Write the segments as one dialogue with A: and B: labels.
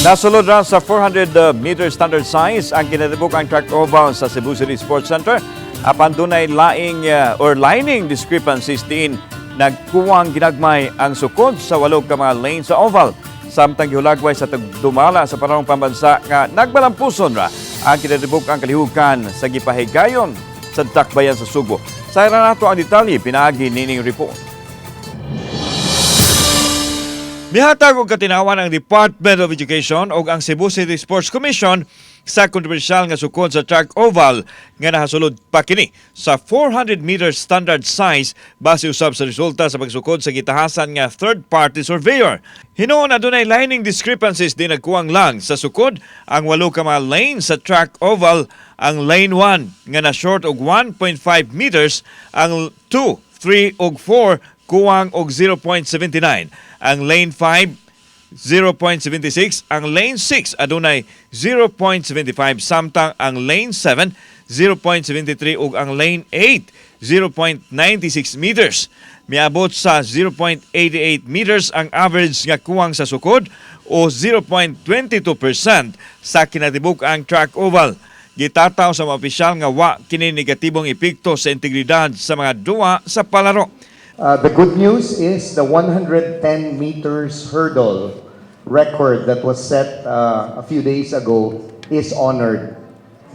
A: Nasulod ra sa 400 meter standard size ang kinatibuk-ang track oval sa Cebu City Sports Center. Apan dunay laing or lining discrepancies diin nagkuwang ginagmay ang sukod sa walo ka mga lane sa oval. Samtang gihulagway sa tagdumala sa Palarong Pambansa nga nagbalampuson ra ang kinatibuk-ang kalihukan sa gipahigayon sa dakbayan sa Sugbo. Sa nato ang detalye pinaagi nining report. Mihatag og katinawan ang Department of Education ug ang Cebu City Sports Commission sa kontrobersyal nga sukod sa track oval nga nahasulod pa kini sa 400-meter standard size base usab sa resulta sa pagsukod sa gitahasan nga third party surveyor. Hinuon adunay lining discrepancies diin nagkuwang lang sa sukod ang walo ka mga lane sa track oval: ang lane 1 nga na short og 1.5 meters, ang 2, 3 ug 4 kuwang og 0.79. Ang lane 5 0.76, ang lane 6 adunay 0.75, samtang ang lane 7 0.73 ug ang lane 8 0.96 meters. Miabot sa 0.88 meters ang average nga kuwang sa sukod o 0.22% sa kinatibuk-ang track oval. Gitataw sa mga opisyal nga wa kini negatibong epekto sa integridad sa mga duwa sa palaro.
B: The good news is the 110 meters hurdle record that was set a few days ago is honored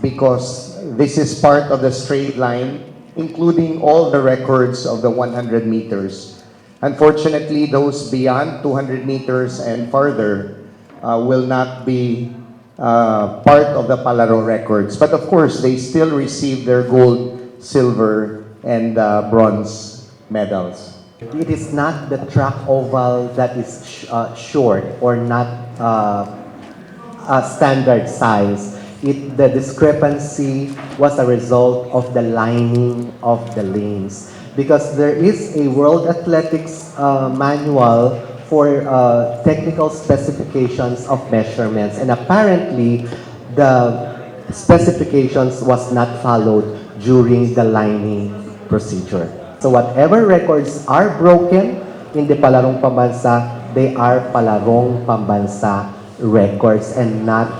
B: because this is part of the straight line, including all the records of the 100 meters. Unfortunately, those beyond 200 meters and farther will not be part of the Palaro records. But of course, they still receive their gold, silver, and bronze medals.
C: It is not the track oval that is short or not a standard size. The discrepancy was a result of the lining of the lanes. Because there is a World Athletics manual for technical specifications of measurements, and apparently the specifications was not followed during the lining procedure. So whatever records are broken in the Palarong Pambansa, they are Palarong Pambansa records and not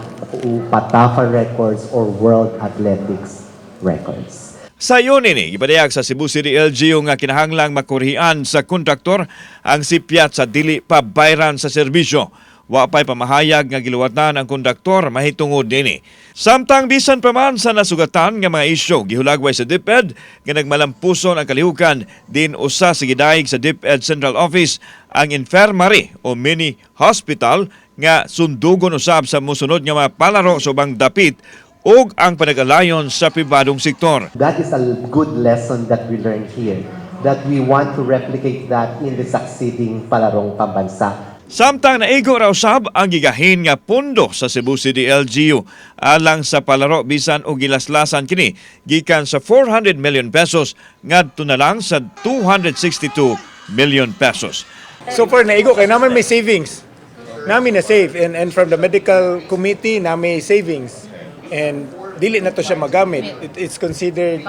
C: PATAFA records or World Athletics records.
A: Sayon nini, gipadayag sa Cebu City LGU nga kinahanglang makurhian sa kontraktor ang sipyat sa dili pa bayran sa serbisyo. Wa pa'y pamahayag nga giluwatan ang kontraktor mahitungod nini. Samtang bisan pa man sa nasugatan nga mga isyu, gihulagway sa DepEd nga nagmalampuson ang kalihukan diin usa sa gidayeg sa DepEd Central Office ang infirmary o mini hospital nga sundugon usab sa mosunod nga mga palaro sa ubang dapit ug ang panag-alayon sa pribadong sektor.
C: That is a good lesson that we learned here, that we want to replicate that in the succeeding Palarong Pambansa.
A: Samtang naigo ra usab ang gigahin nga pondo sa Cebu City LGU alang sa palaro bisan og gilaslasan kini gikan sa 400 million pesos ngadto na lang sa 262 million pesos.
D: So far naigo kay naman may savings. Nami na save and from the medical committee na may savings. And dili na to siya magamit. It's considered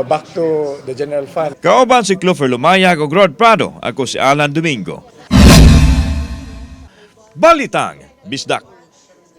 D: back to the general fund.
A: Kauban si Clover Lumayag ug Rod Prado, ako si Alan Domingo. Balitang Bisdak.